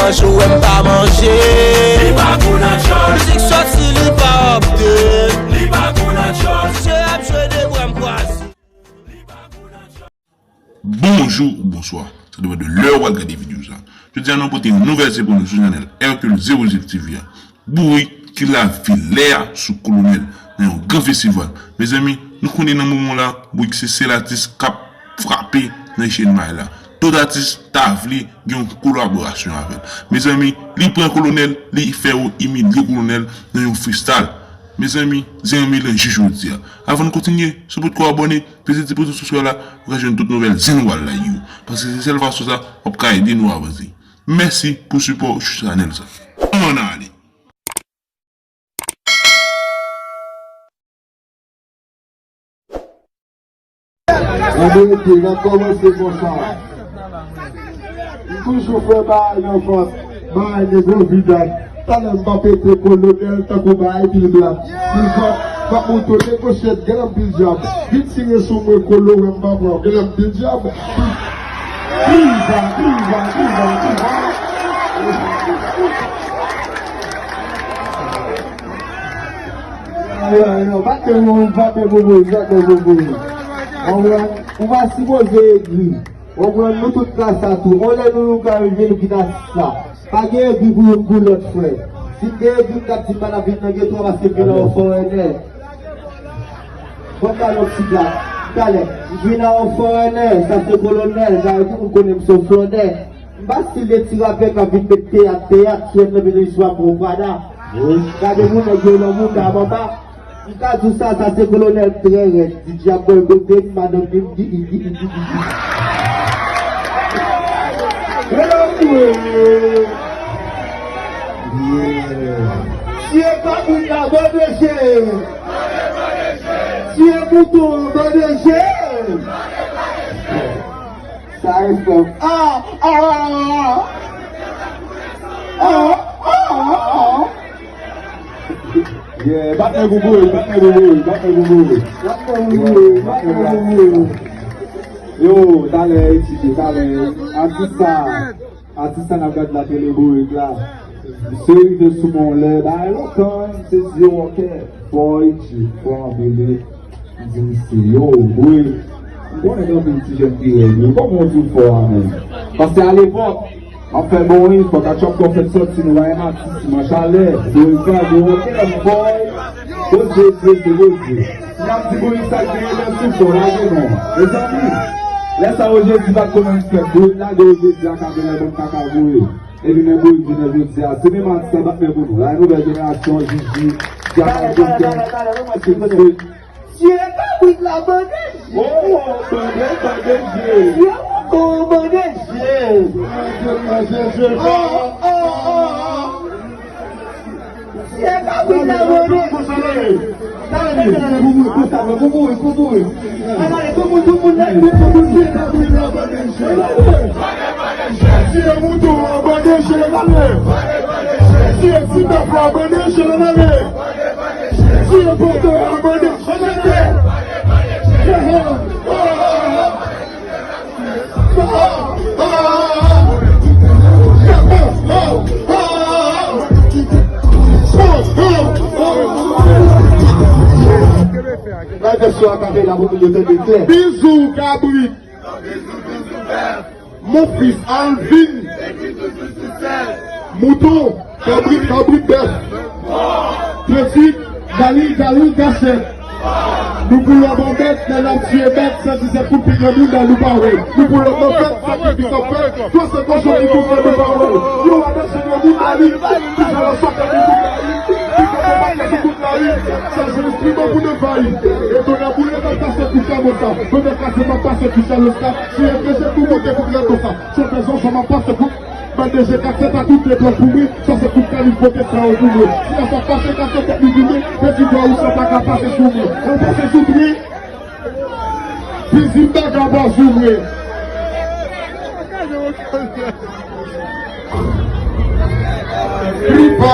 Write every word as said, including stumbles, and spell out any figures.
Chou wè m pa manje. Li pa kou nan tchòl. Mizik sòti, li pa opte. Li pa kou nan tchòl. Se ap jwe de bra m kwaze. Bonjou ou bonswa. Sa depann de lè w al gade videyo sa. Jodi a, nou pote yon nouvèl se pou nou sou chanèl Hercule Zero Zil T V a. Bourik ki lave lè a sou Kolonèl nan yon gran festival. Mezanmi, nou konnen nan moman la, Bourik se sèl atis k ap frape nan Ichen May la. Tout atis ta vle gen yon kolaborasyon avè l. Mezanmi, li pran Kolonèl, li fè yo imilye Kolonèl nan yon freestyle. Mezanmi, zen an melanje jodi a. Avan n kontinye, si w potko abòne, peze ti bouton subscribe la, ou ka jwenn tout nouvèl zen nou al like yo. Paske se sèl fason sa w ap ka ede nou avanse. Mèsi pou sipò w sou chanèl sa. Ann ale! Ann rete, n ap kòmanse konsa. M toujou fè bagay nan fòs, bagay negro vidaj. Talè m pa pete Kolonèl tankou bagay pil blab. Pil fòs, m ap mouton negosye, gen anpil dyab. Vin tire sou mwen kolo, wè m pa pran, gen anpil dyab. Viva, viva, viva, viva. Yo, yo, pa te moun, pa te moun, pa te moun. Ou pa sipoze egri. Ou konprann, nou tout la sa tou. On lè nou, nou ka rive, nou kite atis la. Pa gen egri pou youn pou lòt, frè. Si m te egri, m t ap di m pa t ap vin nan geto a paske m vin nan yon forènè. Bon, talè yon ti blag. Talè, m vin nan yon forènè, sa se Kolonèl, sa yo tout moun konnen m se yon flònè. M pa stil de ti rapè k ap vin met teyat, teyat, sou M W H pa pran Prada. Gade moun nèg yo nan moun, anba. M ka di w sa, sa se Kolonèl trè rèd. Di dyab bòykote m, madanm li m di, li di, li di, li di. Tiye kabrit la, bande je. Tiye mouton an, bande je. Sa e fòm. Ah, ah, ah, ah. Ah, ah, ah, ah. Yeah, bat men pou Bourik, bat men pou Bourik, bat men pou Bourik. Bat men pou Bourik, bat men pou Bourik. Yo, talè etidye, talè. Atis sa, atis sa n ap gade la tele Bourik la. Misye rive sou mwen lè, bagay lontan, misye di yo, ok, fò Itji, fò anbele. M di misye, yo, wi. M konnen gen anpil ti jèn ki rèd, wi. Kòman w di w fò a menm? Paske alepòk, m ap fè bon wi, fò Katchòp Kò fèt sòti, nou pa gen atis, manch alè, Bourik pa gen okenn bòy, Bondye, Bondye, Bondye. M ap di Bourik sa k genyen, lè sou fò, lage non. Mezanmi, lè sa yo jedi pa t konn fèt, Bourik lage yo jedi a katreven, bann kaka voye. Epi men Bourik vin jodi a, se menm atis la, bat men pou nou. La nouvèl jenerasyon, Jiji, Djaka, Joker, Sixte. Tiye kabrit la, bande je. Oh, bande, bande je. Tiye mouton, bande je. Oh, oh, oh, oh. Tiye kabrit la, bande je. Talè, talè, talè, pou mouri, pou sa, pou mouri, pou mouri. Talè, tout moun, tout moun, tout moun, tiye kabrit la, bande je. Tiye mouton an, bande je, talè. Tiye ti bèf la, bande je, talè. Tiye poto a, bande je. Gade sou akapela pou moun yo tande klè. Bizou kabrit. Mon fils Alvin. Mouton, kabrit, kabrit bèf. Tranntuit, Galil, Galil, Gachèt. Nou pou lòt an bèt, lè n ap tiye bèt, san dizèt kout pik nan bouda nou pa wè. Nou pou lòt an fèt, sakrifis an fèt, fòse kochon ki pou fè nou pa wè. Yo, adan se yon moun Galil, ki fè la chak ane tout Galil, ki fè yon makè sou tout Galil. Sa se enstriman pou nou vayi. E tonè boule, m ap pase kou sa, mwen sa. Mwen nan katye, m ap pase kou sa, lòt sa. Si e prese pou monte kou lè konsa. Chante zanzan, m ap pase kou. Bande je kat sèt a tout le plan pou mwen. Sa se kout kalib pote sa yo pou mwen. Si la sa pase ka fè tèt li vide, pèdi dwa ou sa pa ka pase sou mwen. Ou pase sou mwen. Fizi m pa ka pase sou mwen. Li pa